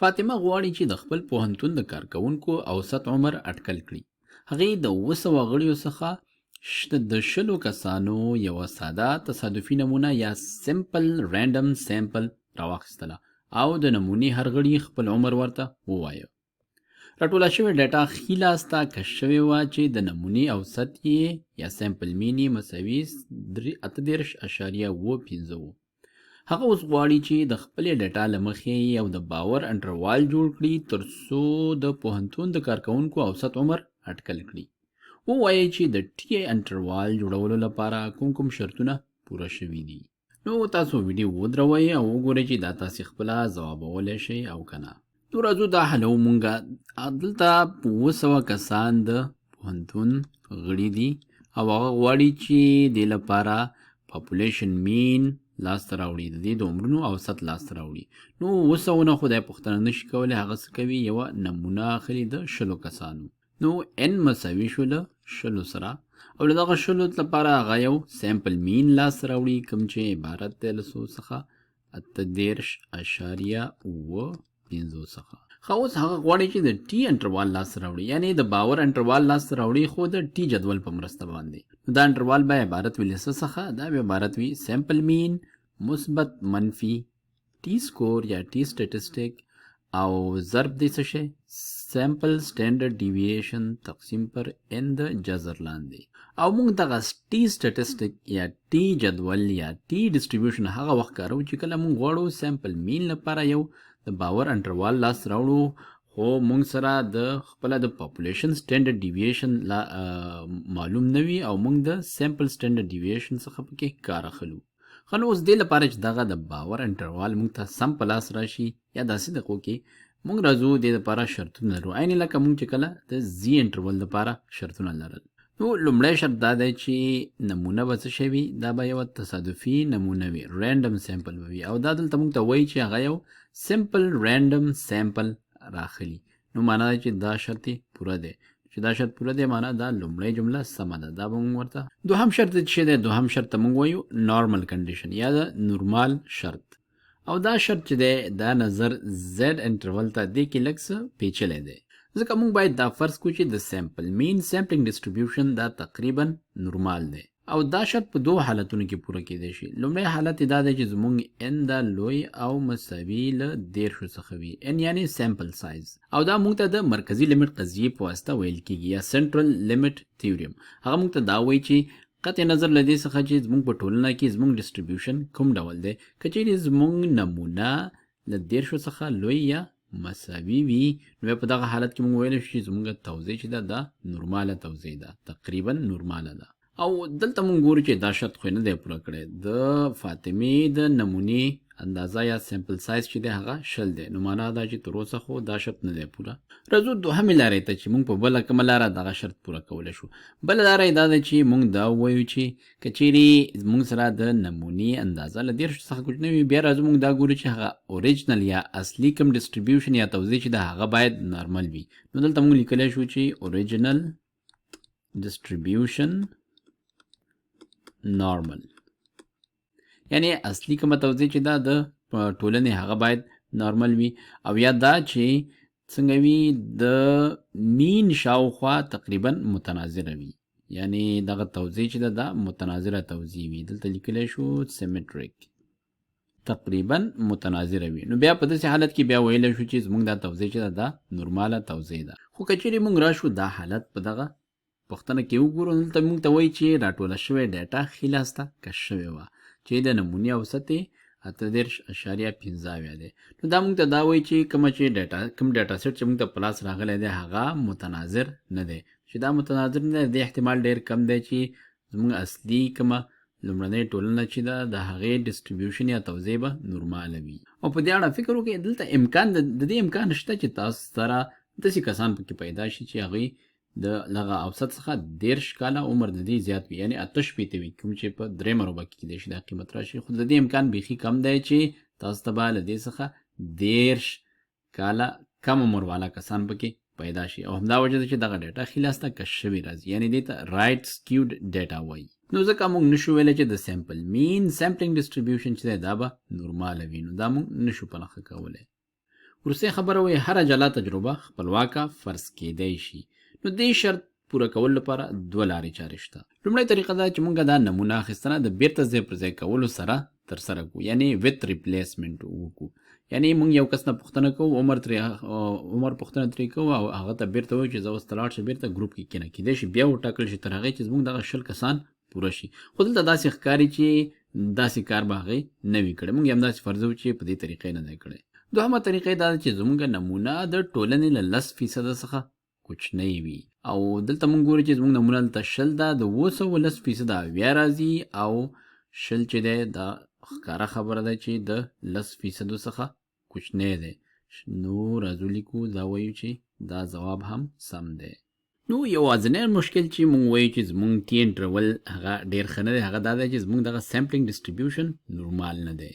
فاطمه غواړي چې د خپل پوهنتون د کارکوونکو اوسط عمر اټکل کړي. هغې د 700 غړیو څخه د 20 کسانو یوه ساده تصادفي نمونه یا simple random sample راواخیستله او د نمونې هر غړي خپل عمر ورته ووایه. راټوله شوې ډیټا ښي لاس ته کش شوې وه چې د نمونې اوسط یې یا sample mean یې مساوي 38.75 و. هغه اوس غواړي چې د خپلې ډیټا له مخې یو د باور انټروال جوړ کړي تر څو د پوهنتون د کارکوونکو اوسط عمر اټکل کړي. ووایي چې د ټي انټروال جوړولو لپاره کوم کوم شرطونه پوره شوي دي. نو تاسو ویډیو ودروئ او وګورئ چې دا تاسې خپله ځوابولی شئ او که نه. نو راځو دا حلوو. مونږه دلته 700 کسان د پوهنتون غړي دي او هغه غواړي چې دې لپاره population mean لاسته راوړي، د دې د عمرونو اوسط لاسته راوړي. نو 700 نه خو دا پوښتنه نشي کولی. هغه څه کوي؟ یوه نمونه اخلي د 20 کسانو. نو n مساوي شو له 20 سره او له دغه 20 لپاره هغه یو sample mean لاسته راوړي کوم چې عبارت دی له څو څخه؟ 38.75 څخه. ښه، اوس هغه غواړي چې د T انټروال لاسته راوړي، یعنی د باور انټروال لاسته راوړي خو د T جدول په مرسته باندې. نو دا انټروال به عبارت وي له څه څخه؟ دا به عبارت وي sample mean مثبت منفي T score یا T statistic او ضرب دی څه شی؟ sample standard deviation تقسیم پر n د جذر لاندې. او موږ دغه T statistic یا T جدول یا T distribution هغه وخت کاروو چې کله موږ غواړو sample mean لپاره یو د باور انټروال لاس راوړو، خو موږ سره د خپله د population standard deviation لا معلوم نه وي او موږ د sample standard deviation څخه پکې کار اخلو. ښه، نو اوس دې لپاره چې دغه د باور انټروال موږ ته سم په لاس راشي یا داسې دقو کې موږ راځو دې لپاره شرطونه لرو، عین لکه موږ چې کله د Z انټرول لپاره شرطونه لرل. نو لومړی شرط دا دی چې نمونه به څه شی وي؟ دا به یوه تصادفي نمونه وي، random sample به وي. او دا دلته موږ ته وایي چې هغه یو simple random sample راخلي. نو معنا دا چې دا شرط یې پوره دی. چې دا شرط پوره دی، معنا دا لومړۍ جمله سمه ده. دا به موږ ورته دوهم شرط چې دی، دوهم شرط ته موږ وایو normal condition یا د نورمال شرط. او دا شرط چې دی دا نظر Z انټرول ته دې کې لږ څه پیچلی دی، ځکه موږ باید دا فرض کړو چې د sample mean sampling distribution دا تقریبا نورمال دی. او دا شرط په دوو حالتونو کې پوره کیدای شي. لومړی حالت یې دا دی چې زموږ n دا لوی او مساوي له 30 څخه وي، n یعنی sample size. او دا موږ ته د مرکزي limit قضیې په واسطه ویل کیږي یا central limit theorem. هغه موږ ته دا وایي چې قطع نظر له دې څخه چې زموږ په ټولنه کې زموږ distribution کوم ډول دی، که چیرې زموږ نمونه له 30 څخه لوی یا مساوي وي، نو بیا په دغه حالت کې موږ ویلی شو چې زموږ توزیع چې ده دا نورماله توزیع ده، تقریبا نورماله ده. او دلته موږ ګورو چې دا شرط خو یې نه دی پوره کړی. د فاطمې د نمونې اندازه یا sample size چې دی هغه 20 دی، نو معنا دا چې تر اوسه خو دا شرط نه دی پوره. راځو دوهمې لارې ته چې موږ په بله کومه لاره دغه شرط پوره کولی شو. بله لاره یې دا ده چې موږ دا ووایو چې که چیرې موږ سره د نمونې اندازه له 30 څخه کوچنۍ وي، بیا راځو موږ دا ګورو چې هغه original یا اصلي کوم distribution یا توزیع چې ده هغه باید نارمل وي. نو دلته موږ لیکلی شو چې original distribution normal، یعنی اصلي کومه توزیع چې ده د ټولنې هغه باید نارمل وي، او یا دا چې څنګه وي د mean شاوخوا تقریبا متناظره وي، یعنی دغه توزیع چې ده دا متناظره توزیع وي. دلته لیکلی شو symmetric، تقریبا متناظره وي. نو بیا په داسې حالت کې بیا ویلی شو چې زموږ دا توزیع چې ده دا نورماله توزیع ده. خو که چیرې موږ راشو دا حالت په دغه پوښتنه کې وګورو، دلته موږ ته وایي چې راټوله شوې ډیټا ښي لاس ته کش شوې وه چې د نمونې اوسط یې 38.75 دی. نو دا موږ ته دا وایي چې کومه چې ډیټا کوم data set چې موږ ته په لاس راغلی دی هغه متناظر نه دی. چې دا متناظر نه دی، د احتمال ډېر کم دی چې زموږ اصلي کومه لومړنۍ ټولنه چې ده د هغې distribution یا توزیع به نورماله وي. او په دې اړه فکر وکړئ، دلته امکان د دې امکان شته چې تاسو سره داسې کسان پکې پیدا شي چې هغوی د دغه اوسط څخه 30 کاله عمر د دې زیات وي، یعنی 68 وي، کوم چې په درېیمه ربع کې کېدای شي دا قیمت راشي. خو د دې امکان بیخي کم دی چې تاسو ته به له دې څخه 30 کاله کم عمر والا کسان پکې پیدا شي. او همدا وجه ده چې دغه ډیټا ښي لاس ته کش شوې راځي، یعنی دې ته right skewed data وایي. نو ځکه موږ نشو ویلی چې د sample mean sampling distribution چې دی دا به نورماله وي، نو دا موږ نشو په نښه کولی. وروستۍ خبره وایي هره جلا تجربه خپلواکه فرض کېدای شي. نو دې شرط پوره کولو لپاره دوه لارې چارې شته. لومړۍ طریقه دا چې موږ دا نمونه اخیستنه د بیرته ځای پر ځای کولو سره ترسره کړو، یعنی ویت ریپلیسمنټ وکړو. یعنی موږ یو کس نه پوښتنه کوو، عمر ترې عمر پوښتنه ترې کوو او هغه ته بیرته وایو چې زه اوس ته لاړ شه بیرته ګروپ کې کښېنه. کېدای شي بیا وټاکل شي تر هغې چې زموږ دغه 20 کسان پوره شي. خو دلته داسې ښکاري چې داسې کار به هغې نه وي کړی، موږ یې همداسې فرضوو چې په دې طریقې نه دی کړی. دوهمه طریقه دا ده چې زموږ نمونه د ټولنې له 10% څخه کوچنۍ وي، او دلته موږ ګورو چې زموږ نمونه دلته 20 ده، د 710% 70 راځي، او 20 چې دی دا ښکاره خبره ده چې د 10% څخه کوچنی دی. نو راځو لیکو دا وایو چې دا ځواب هم سم دی. نو یوازنی مشکل چې موږ وایو چې زموږ ټي انټرول هغه ډېر ښه نه دی، هغه دا دی چې زموږ دغه سامپلینګ ډیسټریبیوشن نورمال نه دی.